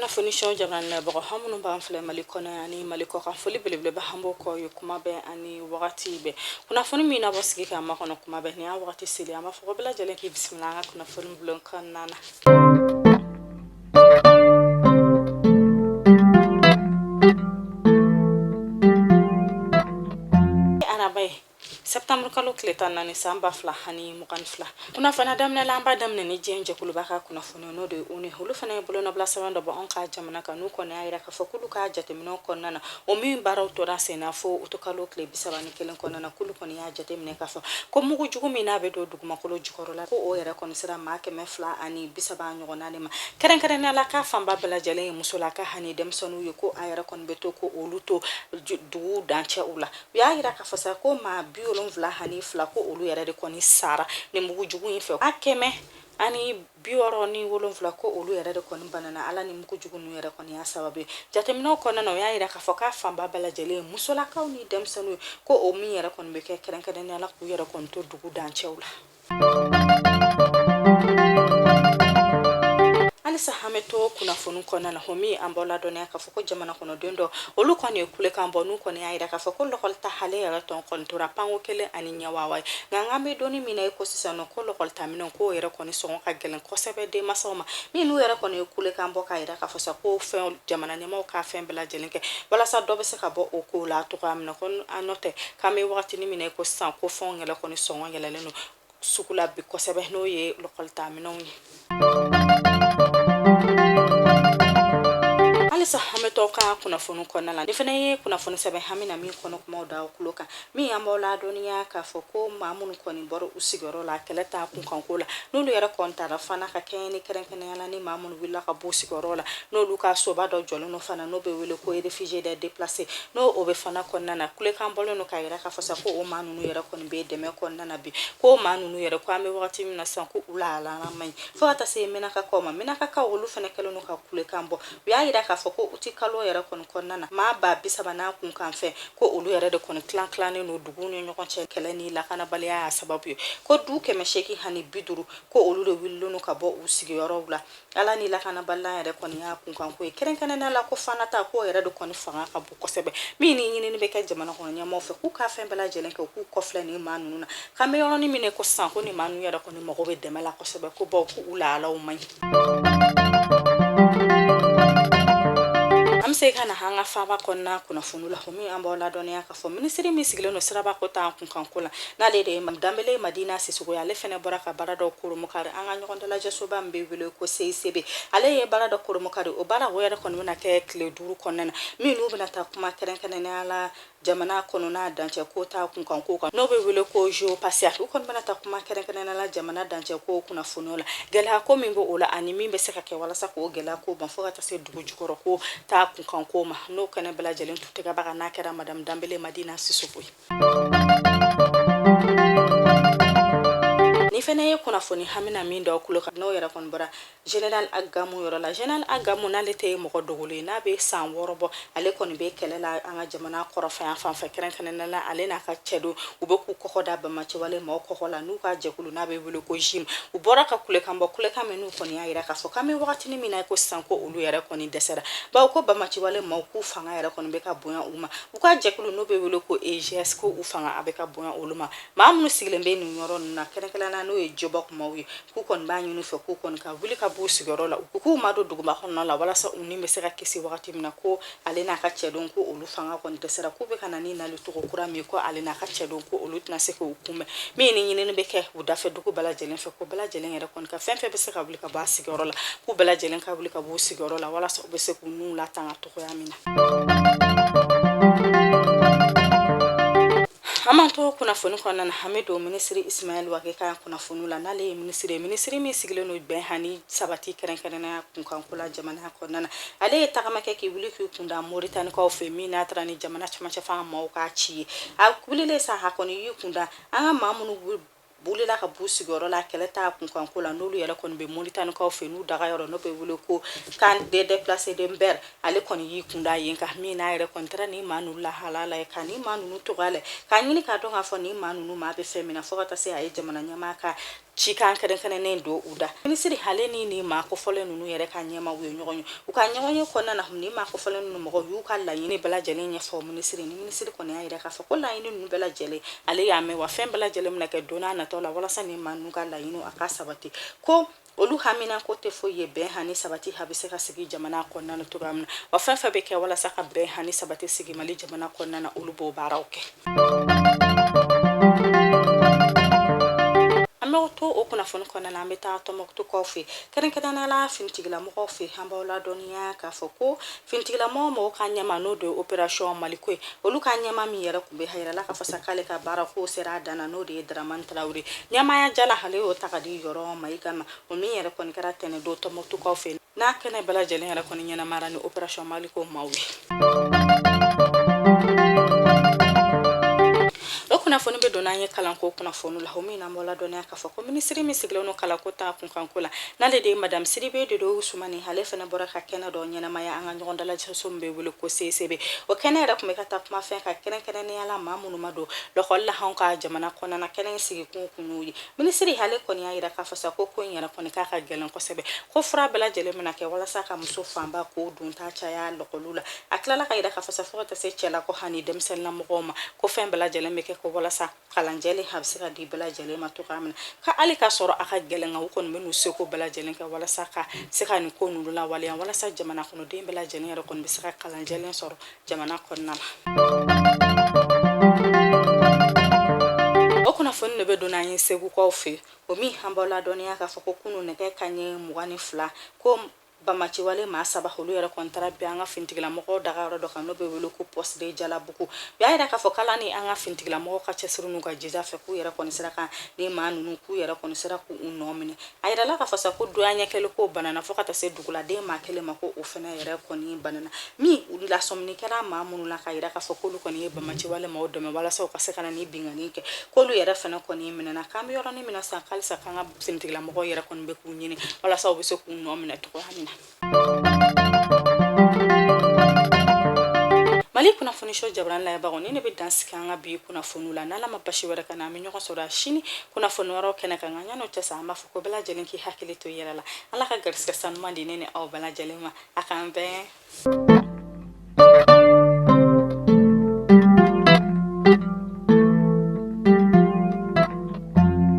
Kunnafoni sɔn jamana lamɛnbagaw aw minnu b'an filɛ Mali kɔnɔ ani Mali kɔkan, foli belebeleba an b'o k'aw ye kuma bɛɛ ani wagati bɛɛ. Kunnafoni min n'aw b'aw sigi k'a makɔnɔ kuma bɛɛ, nin y'a wagati seli, an b'a fɔ ko bɛɛ lajɛlen k'i bisimila an ka kunnafoni bulon kɔnɔna na. Araba ye septembre kalo tile 14 san 2022. Kunnafoni daminɛ la, an b'a daminɛ ni diɲɛ jɛkuluba ka kunnafoni, n'o de ye ONU. Olu fana ye bolonɔbila sɛbɛn dɔ bɔ anw ka jamana kan, n'u kɔni y'a yira k'a fɔ k'olu ka jateminɛw kɔnɔna na, o min baaraw tora sen na fo utukalo tile 31 kɔnɔna na, k'olu kɔni y'a jateminɛ k'a fɔ ko mugu jugu min n'a bɛ don dugumakolo jukɔrɔla, ko o yɛrɛ kɔni sera maa 230 ɲɔgɔnna de ma, kɛrɛnkɛrɛnnenya la k'a fanba bɛɛ lajɛlen ye musolaka ani denmisɛnninw ye, ko a yɛrɛ kɔni bɛ to ko olu to dugu dancɛw la. U y'a yira k'a fɔ sa ko maa 72 ko olu yɛrɛ de kɔni sara nin mugu jugu in fɛ, a 167 ko olu yɛrɛ de kɔni banana ala ni mugu jugu ninnu yɛrɛ kɔni y'a sababu ye. Jateminɛw kɔnɔna na, u y'a yira k'a fɔ k'a fanba bɛɛ lajɛlen ye musolakaw ni denmisɛnninw ye, ko o min yɛrɛ kɔni bɛ kɛ kɛrɛnkɛrɛnnenya la k'u yɛrɛ kɔni to dugu dancɛw la. Halisa an bɛ to kunnafoni kɔnɔna na, o min an b'aw ladɔnniya k'a fɔ ko jamana kɔnɔden dɔ olu kɔni ye kulekan bɔ, n'u kɔni y'a yira k'a fɔ ko lɔkɔlita ale yɛrɛ tɔn kɔni tora panko kelen ani ɲɛwawa ye. Nka an bɛ donni min na i ko sisan nɔ, ko lɔkɔlita minɛnw k'o yɛrɛ kɔni sɔngɔ ka gɛlɛn kosɛbɛ denmansaw ma, min n'u yɛrɛ kɔni ye kulekan bɔ k'a yira k'a fɔ sa ko fɛn jamana ɲɛmaaw ka fɛn bɛɛ lajɛlen kɛ walasa dɔ bɛ se ka bɔ o ko la cogoya min na. Ko an n'o tɛ k'an bɛ wagati min na i ko sisan, ko fɛnw yɛrɛ kɔni sɔngɔ yɛlɛlen don sugu la bi kosɛbɛ, n'o ye lɔkɔlita minɛnw ye. Halisa an bɛ to ka kunnafoni kɔnɔna la, nin fana ye kunnafoni sɛbɛn an bɛna min kɔnɔ kumaw da tulo kan, min an b'aw ladɔnniya k'a fɔ ko maa minnu kɔni bɔra u sigiyɔrɔ la kɛlɛ ta kunkanko la, n'olu yɛrɛ kɔni taara fana ka kɛɲɛ ni kɛrɛnkɛrɛnnenya la ni maa minnu wulila ka b'u sigiyɔrɔ la, n'olu ka soba dɔ jɔlen don fana, n'o bɛ wele ko réfugiés des déplacés, n'o o bɛ fana kɔnɔna na, kulekan bɔlen don k'a yira k'a fɔ sa ko o maa ninnu yɛrɛ kɔni bɛ dɛmɛ kɔnɔna na bi, ko o maa ninnu yɛrɛ ko an bɛ wagati min na sisan ko u lahalaya man ɲi, fo ka taa se Menakakaw ma. Menakakaw olu fana kɛlen don ka kulekan bɔ, u y'a yira k'a fɔ ko uti kalo yɛrɛ kɔni kɔnɔna na, maa 30,000 n'a kunkan fɛn, ko olu yɛrɛ de kɔni tilan tilannen don duguw ni ɲɔgɔn cɛ, kɛlɛ ni lakanabaliya y'a sababu ye, ko du 850 ko olu de wulilen don ka bɔ u sigiyɔrɔw la, ala ni lakanabaliya yɛrɛ kɔni y'a kunkanko ye, kɛrɛnkɛrɛnnenya la ko fana ta k'o yɛrɛ de kɔni fanga ka bon kosɛbɛ, min ni ɲinini bɛ kɛ jamana kɔnɔ ɲɛmaaw fɛ k'u ka fɛn bɛɛ lajɛlen kɛ, u k'u kɔfilɛ nin maa ninnu na, k'an bɛ yɔrɔnin min na ko sisan ko nin maa ninnu yɛrɛ kɔni mago bɛ dɛmɛ la kosɛbɛ, ko bawo ko u lahalaw man ɲi. An bɛ se ka na an ka faaba kɔnɔna kunnafoni la, o min an b'aw ladɔnniya k'a fɔ minisiri min sigilen don siraba ko ta kunkanko la, n'ale de ye Danbele Madina Sisoko ye, ale fana bɔra ka baara dɔ kurunbonkari an ka ɲɔgɔn dalajɛsoba min bɛ wele ko CICB. Ale ye baara dɔ kurunbonkari, o baara o yɛrɛ kɔni bɛna kɛ tile 5 kɔnɔna na, min n'u bɛna taa kuma kɛrɛnkɛrɛnnenya la jamana kɔnɔna dancɛ ko ta kunkanko kan, n'o bɛ wele ko géospatial. U kɔni bɛna taa kuma kɛrɛnkɛrɛnnenya la jamana dancɛ ko kunnafoniw la, gɛlɛya ko min bɛ o la ani min bɛ se ka kɛ walasa k'o gɛlɛya ko ban, fo ka taa se dugu jukɔrɔ ko ta kunkanko ma, n'o kɛnɛ bɛɛ lajɛlen tutigɛbaga n'a kɛra Madame Danbele Madina Sisoko ye. Nin fana ye kunnafoni hamina min da kulo kan, n'o yɛrɛ kɔni bɔra Général Ag Gamou yɔrɔ la. Général Ag Gamou n'ale tɛ mɔgɔ dogolen ye, n'a bɛ san 6 bɔ, ale kɔni bɛ kɛlɛ la an ka jamana kɔrɔnfɛ fan fɛ, kɛrɛnkɛrɛnnenya la ale n'a ka cɛdenw, u bɛ k'u kɔkɔ da banbaanciwale maaw kɔkɔ la n'u ka jɛkulu n'a bɛ wele ko JNIM. U bɔra ka kulekan bɔ, kulekan min n'u kɔni y'a yira k'a fɔ k'an bɛ wagati min na ko sisan ko olu yɛrɛ kɔni dɛsɛra, bawo ko banbaanciwale maaw k'u fanga yɛrɛ kɔni bɛ ka bonya u ma, u ka jɛkulu n'o bɛ wele ko EIGS ko u fanga a bɛ ka bonya olu ma. Maa minnu sigilen bɛ nin yɔrɔ ninnu na, kɛrɛnkɛrɛnnenya la n'o ye Jobok maaw ye, k'u kɔni b'a ɲini u fɛ k'u kɔni ka wuli ka b'u sigiyɔrɔ la, u k'u madon duguba kɔnɔna la walasa u ni bɛ se ka kisi wagati min na. Ko ale n'a ka cɛdenw ko olu fanga kɔni dɛsɛra, k'u bɛ ka na ni nali cogo kura min ye, ko ale n'a ka cɛdenw ko olu tɛna se k'u kunbɛn, min ni ɲinini bɛ kɛ u dafɛ dugu bɛɛ lajɛlen fɛ, ko bɛɛ lajɛlen yɛrɛ kɔni ka fɛn fɛn bɛ se ka wuli ka bɔ a sigiyɔrɔ la, k'u bɛɛ lajɛlen ka wuli ka b'u sigiyɔrɔ la walasa u bɛ se k'u n'u latanga cogoya min na. An b'an to kunnafoni kɔnɔna na, an bɛ don minisiri Ismaël Wagué ka kunnafoni la, n'ale ye minisiri ye, minisiri min sigilen don bɛn ani sabati kɛrɛnkɛrɛnnenya kunkanko la jamana kɔnɔna na. Ale ye tagama kɛ k'i wuli k'i kunda Moritanikaw fɛ, min n'a taara ni jamana camancɛ fanga maaw ka ci ye. A wulilen sa, a kɔni y'i kunda an ka maa minnu wulila ka b'u sigiyɔrɔ la kɛlɛ ta kunkanko la, n'olu yɛrɛ kɔni bɛ Moritanikaw fɛ, n'u daga yɔrɔ n'o bɛ wele ko camp des déplacés de Mbeur. Ale kɔni y'i kunda yen kan, min n'a yɛrɛ kɔni taara nin maa ninnu lahala la ka nin maa ninnu tɔgɔ la, k'a ɲini k'a dɔn k'a fɔ nin maa ninnu maa bɛ fɛn min na, fo ka taa se a ye jamana ɲɛmaa ka Cikan kɛrɛnkɛrɛnnen don u da. Minisiri ale ni nin maa kofɔlen ninnu yɛrɛ ka ɲɛmaaw ye ɲɔgɔn ye. U ka ɲɔgɔn ye kɔnɔna na, nin maa kofɔlen ninnu mɔgɔw y'u ka laɲini bɛɛ lajɛlen ɲɛfɔ minisiri ni minisiri kɔni y'a jira k'a fɔ ko laɲini ninnu bɛɛ lajɛlen ale y'a mɛn, wa fɛn bɛɛ lajɛlen bɛna kɛ don n'a nataw la walasa nin maa ninnu ka laɲiniw a ka sabati. Ko olu haminanko tɛ foyi ye bɛn ani sabati a bɛ se ka sigi jamana kɔnɔna na cogoya min na, wa fɛn fɛn bɛ kɛ walasa ka bɛn ani sabati sigi Mali jamana kɔnɔna na, olu b'o baaraw kɛ. An bɛ to o kunnafoni kɔnɔna na, an bɛ taa Tɔnbukutukaw fɛ, kɛrɛnkɛrɛnnenya la finitigilamɔgɔw fɛ. An b'aw ladɔnniya k'a fɔ ko finitigilamɔgɔ mɔgɔw ka ɲɛmaa, n'o de ye opération Maliko ye, olu ka ɲɛmaa min yɛrɛ tun bɛ a yirala k'a fɔ sa k'ale ka baara ko sera a dan na, n'o de ye Dramane Traoré. Ɲɛmaaya jala, ale y'o ta ka di Yɔrɔ Mayiga ma, o min yɛrɛ kɔni kɛra tɛnɛn don Tɔnbukutukaw fɛ, n'a kɛnɛ bɛɛ lajɛlen yɛrɛ kɔni ɲɛnamayara ni opération Maliko maaw ye. O kunnafoni bɛ don n'an ye kalanko kunnafoni la, o min n'an b'aw ladɔnniya k'a fɔ ko minisiri min sigilen don kalanko ta kunkanko la, n'ale de ye madame Sidibe Dodo Usumani, ale fana bɔra ka kɛnɛ dɔ ɲɛnamaya an ka ɲɔgɔn dalajɛso min bɛ wele ko CCB. O kɛnɛ yɛrɛ tun bɛ ka taa kuma fɛn kan, kɛrɛnkɛrɛnnenya la maa minnu ma don lɔkɔli la anw ka jamana kɔnɔna na. Kɛnɛ in sigikun kun y'o ye. Minisiri ale kɔni y'a jira k'a fɔ sa ko ko in yɛrɛ kɔni k'a ka gɛlɛn kosɛbɛ, ko fura bɛɛ lajɛlen bɛna kɛ walasa ka muso fanba k'o donta caya lɔkɔliw la. A tilala ka jira k'a fɔ sa fo ka taa se cɛlakaw ani denmisɛnninlamɔgɔw ma, ko fɛn bɛɛ lajɛlen bɛ kɛ ko walasa kalanjɛlen a bɛ se ka di bɛɛ lajɛlen ma cogoya min na, ka hali k'a sɔrɔ a ka gɛlɛn, nka u kɔni bɛ n'u seko bɛɛ lajɛlen kɛ walasa ka se ka nin ko ninnu lawaleya, walasa jamana kɔnɔden bɛɛ lajɛlen yɛrɛ kɔni bɛ se ka kalanjɛlen sɔrɔ jamana kɔnɔna la. O kunnafoni de bɛ don n'an ye Segukaw fɛ, o min an b'aw ladɔnniya k'a fɔ ko kunun nɛgɛ kanɲɛ 22, ko bamaciwale maa saba, olu yɛrɛ kɔni taara bin an ka finitigilamɔgɔw dagayɔrɔ dɔ kan, n'o bɛ wele ko poste de Jalabugu. U y'a yira k'a fɔ k'Ala ni an ka finitigilamɔgɔw ka cɛsiri n'u ka jija fɛ, k'u yɛrɛ kɔni sera ka ni maa ninnu, k'u yɛrɛ kɔni sera k'u nɔ minɛ. A yirala k'a fɔ sa ko donya ɲɛ kelen k'o banana, fo ka taa se duguladen maa kelen ma, ko o fana yɛrɛ kɔni banana. Min lasɔmini kɛra maa minnu la k'a yira k'a fɔ k'olu kɔni ye bamaciwale maaw dɛmɛ walasa u ka se ka na ni binkanni kɛ, k'olu yɛrɛ fana kɔni minɛna. K'an bɛ yɔrɔnin min na sisan, halisa k'an ka finitigilamɔgɔw yɛrɛ kɔni bɛ k'u ɲini walasa u bɛ se k'u nɔ minɛ cogoya min na. Mali kunnafoni so jabarani lajɛbagaw, ni ne bɛ dan sigi an ka bi kunnafoniw la. N'Ala ma basi wɛrɛ kɛ an na, an bɛ ɲɔgɔn sɔrɔ sini kunnafoni wɛrɛw kɛnɛ kan. Nka yan'o cɛ sa, an b'a fɔ ko bɛɛ lajɛlen k'i hakili to i yɛrɛ la. Ala ka garisɛgɛ sanuman di ne ni aw bɛɛ lajɛlen ma. A k'an bɛn.